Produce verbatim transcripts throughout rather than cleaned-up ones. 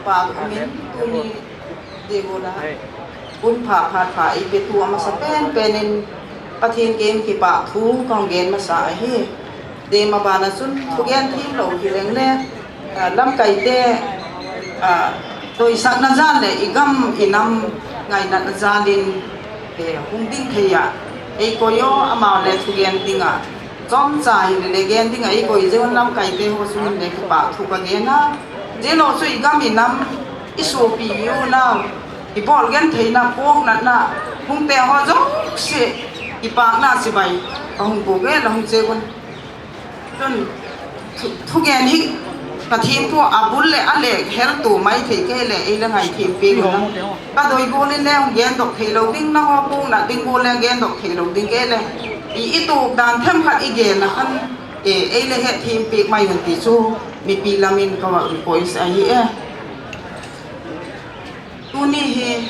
Pa kumin tuni degula. Kun pha pha pha ipetu amasa pen penin Pathen kem kipa thu kong gen masa ahi. Dema bana sun thugen thim lo hi leng le. Ah, lamkaite, ah, toisakna jal le igam inam ngainatna jalin, eh, hung ding thei a. Ei koi o amau le thugen dinga. Chomcha hi le gen dinga ei koi jeh un lamkaite ho sung le kipa thu ka gen a. Jeh lo chu igam inam isopi u nau. Ibol gen theina pok natna. Hung te ho jong se ipakna sibai. Ahung pok e la hung che un. Chun, thu, thugen hi ka thempu a bul le a le hel tu mai thei kei le ei le ngai thempi lo na. Ka doi bul in le hung gen dok thei lo ding na ho pu na ding bul le gen dok thei lo ding kei le. I, i tu dan them khat i gen na khan e, ei le he thempi mai hun ti chu mipi lamin ka va request ahi e. Tuni hi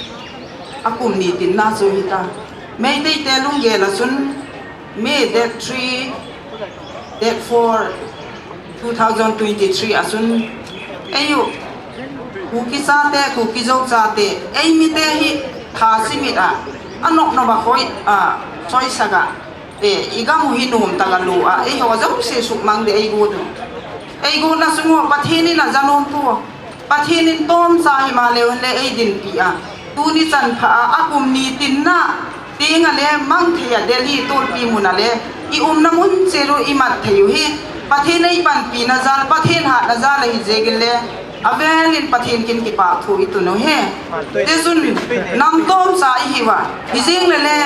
a kum ni tinna chu hita. Meitei te lunggel a chun May date three, date four, two thousand twenty-three a chun eiu Kuki chate, Kuki Zo chate, ei mite hi tha simit a, a nop nop a khoi a, soi saga. E, i gam u hi nom taka lu a, ei ho jong se suk mang de ei gu du. Ei gu na sung u Pathen in a janom tu. Pathen in tomcha hi ma leu le ei dinpi a. Tuni chan pha a, a kum ni tinna, tinga le mang thei a Delhi tulpi mun a le, i umna mun che lu i mat thei u hi. Pathen ei panpi na jal, Pathen hatna jal a hi jegin le, a velin Pathen kin kipa thu i tun u hi. Te sun, nam tomcha i hi va, hi jing le le,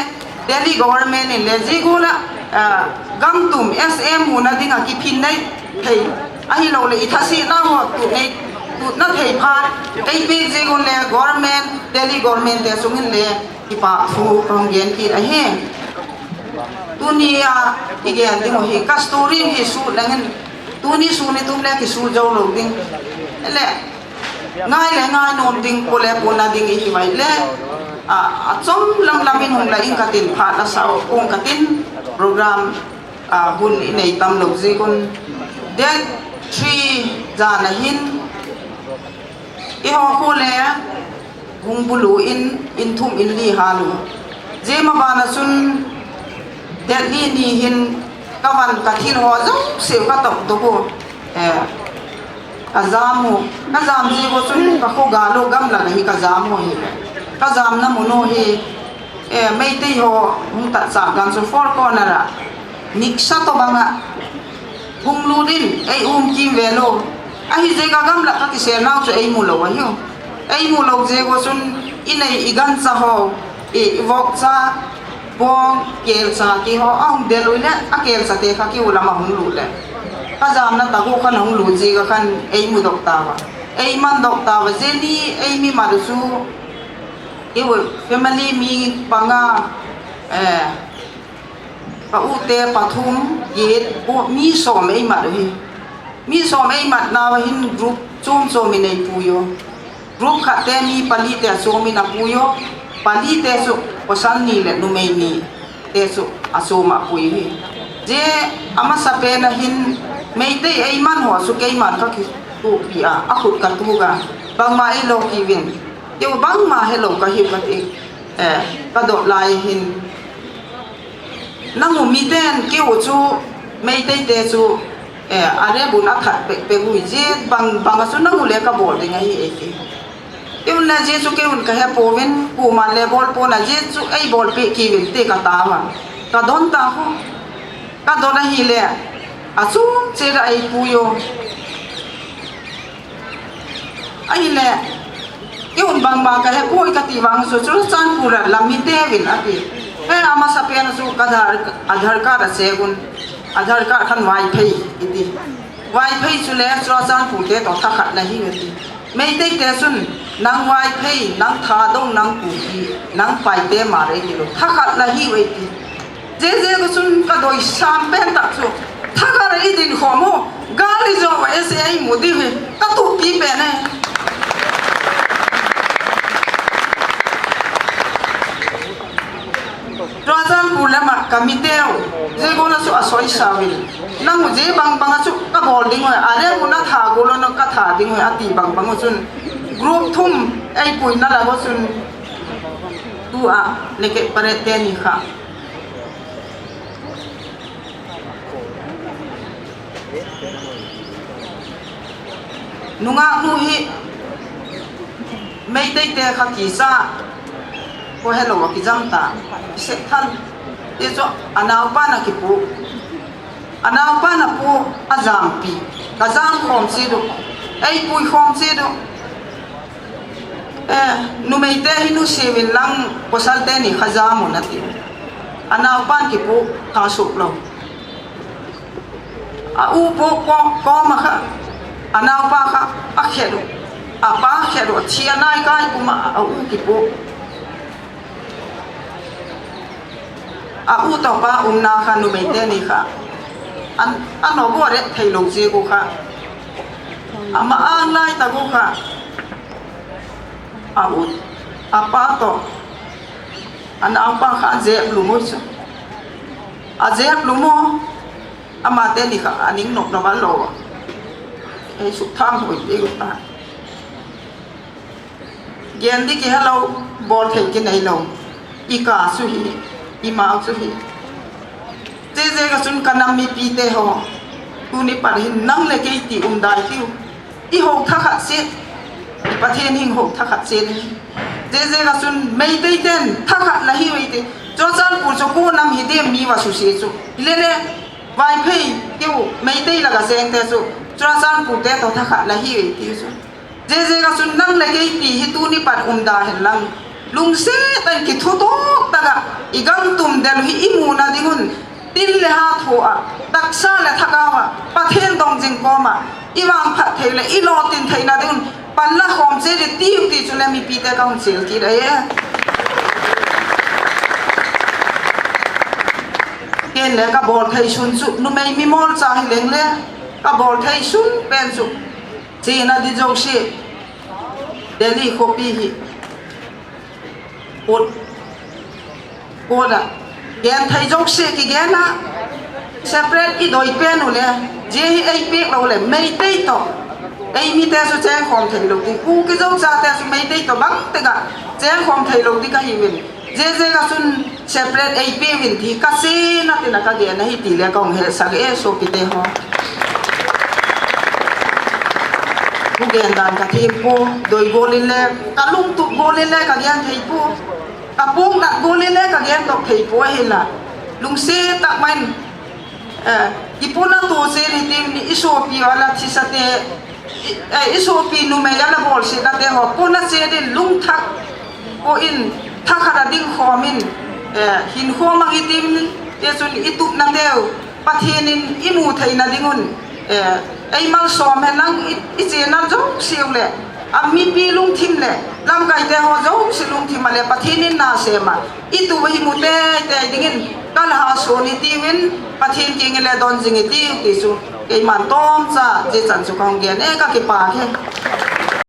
Delhi government in le jigula, ah, gam tum S M muna dinga kiphin nei thei. Ahi lo le i thasi na ho tu nei, tu na thei pha. Ei pe jigun le government, Delhi government te sungin le kipa thu kong gen kit ahi. Tuni a i gen ding u hi ka story hi su lengin tuni su ni tum le ki su jo lo ding. Le Ngai le ngai nom ding, po le po na ding i hi mai le. A, a chom lam lam in hung la in ka tin pha la sao, kung ka tin program, a, hun i nei tam lo jikun. Date three jan a hin i ho khu le hung bulu in, in thum in li ha lu. Jema bana chun Delhi ni hin ka van ka thil ho jong se ka tok tok u. Eh, ka jam u, ka jam ji ko chun ka kho ga lo gam la hi ka jam u hi. Ka jam na mun u hi, eh, Meitei ho hung ta cha gan chu four corner a. Niksa to banga. Hung lut in, ei um kim ve lo. Ahi jeh a gam la ka kisel nau chu ei mu lo ahi u. Ei mu lo jeh ko chun i nei i gancha ho, i, i vokcha, bong, kelcha ti ho, a hung del u le, a kelcha te kha ki u lam a hung lut le. Ka jam na ta ko khan hung lut jeh a khan ei mu dok ta va. Ei man dok ta va, jeh ni ei mi ma lu chu, i u family mi panga, eh, Ka u te pathum, get, u mi som ei mat u hi. Mi som ei mat nau a hin group chom chom in ei pui u. Group khat te mi pali te a chom in a pui u. Pali te chu pasal ni le numei ni te chu a chom a pui u hi. Jeh a masa pen a hin Meitei ei man ho chu keiman ka kitupi a, a khut ka tu ga. Bangma ei lo ki vin. Keu bangma he lo ka hi ka ti. Eh, ka dot lai hin. Nang u miten keu chu, Meitei te chu, eh, a rebun a that pek pek u hi jeh, bang, bang a chu nang u le ka bol ding ahi ei ti. Keu le jeh chu keu ka he pouvin, kuman le bol pon a jeh chu ei bol pe ki vin ti ka ta va. Ka don ta ho. Ka don ahi le, a chung che ra ei pui u. Ahile, keu bang bang ka he poi ka ti vang chu, Churachandpur a lam mi te vin a ti. He a masa pen chu ka Aadhaar, Aadhaar card a che gun, Aadhaar card khan Vaiphei i ti. Vaiphei chu le Churachandpur te to thakhat na hi u ti. Meitei te chun, nang Vaiphei, nang Thadou, nang Kuki, nang Paite Hmar ei ti lo. Thakhat na hi u ei ti. Jeh jeh ko chun ka doi sam pen tak chu. Thakhat a i din khom u. Gal i jo va S A i mu diu hi. Ka tupi pen e. Churachandpur lam a ka mi teu. Jeh ko na chu a soi sa vin. Nang u jeh bang bang a chu ka bol ding u. A le mu na tha ko lo na ka tha ding u a ti bang bang u chun. Group thum eipuina lah a chun tua lekeh paret teni kha. Nungah nu hi Meitei te kha kisa, ko helou a kijam ta, sek than. Ti chu anaopa na kipu. Anaopa na pu ajampi. Ka jam khom si du. Ei pui khom si du. Eh, numei te hi nusi uvin lang pasal teni kha jam un ati. Anaopan kipu kha suk lou. A u pu ko, ko ma kha. Anaopa kha, a khe du. A pa khe du, a thi a nai kai pu ma, a u kipu. A u toh pa umna kha numei teni kha. An, ano bu a ret thei lou ji gu kha. Ama ang lai ta gu kha. A u, a pa toh. Anaopa kha a jep lum u chu. A jep lum u. Ama teni kha a ning nok na val lou. Ei suk tham hoi te gu ta. Gen di kihelou, bol thei kinei lou. I ka chu hi, i mau chu hi. Jeh jeh a chun ka nam mipi te ho. Tuni pat hin nang le kei ti um dai tiu. I ho thakhat se. I Pathen hing ho thakhat se ni. Jeh jeh a chun Meitei ten thakhat la hi ve te. Churachandpur chu ko nam hi dem mi va su se chu. Hi le le. Vaiphei tiu Meitei la ka jeng te chu. Churachandpur te toh thakhat la hi ve tiu chu. Jeh jeh a chun nang le kei ti hi tuni pat um da hen lang. Lungset tah in kithutup tah a, i gam tum del u hi i mu na ding un, til le ha thu a, taksa le thagau a, Pathen dong jing kom a, i vangphat thei le i lolhin thei na ding un, pan la khom cheh di tiu ti chu le mipi te ka hung chil kit ahi. Ken le ka bol thei sun chu, numei mi mol cha hi leng le, ka bol thei sun pen chu. Chena di jouse, Delhi khopi hi. Ut. Koda. Gen thei jouse kigen a. Separate i doi pen u le. Jeh hi ei pek lou le. Meitei toh. Ei mi te chu cheng khom thei lou di. Kuki Zo cha te chu Meitei toh bang te ka. Cheng khom thei lou di ka hi uvin. Jeh jeh a chun separate ei pe uvin ti ka sena tina ka gen ahi ti le ka hung hetsah e sopi te ho. Ku gen dan ka thei poi, doi gol in le, ka lungtup gol in le ka gen thei poi, ka pung nat gol in le ka gen doh thei poi ahi la. Lungset tah man. Eh, i puna to se ni tim ni i sopi a la thisa te, i, eh, i sopi numei a la bolsetna te ho, puna se din lungthah, poi in, thakhat a ding khom in, eh, hin khom ang i tim ni, te chun i tupna teu, Pathen in i mu thei na ding un, eh, ei malsom hen lang i, i chena jouse u le, a mipi lungthim le, lamkai te ho jouse lungthim a le, Pathen in na sem a, i tup a hi mu teitei ding in, ka la ha son i tiu in, Pathen kiang in le don jing i tiu ti chu, keiman tomcha, jeh chan chu ka hung gen e ka kipah e.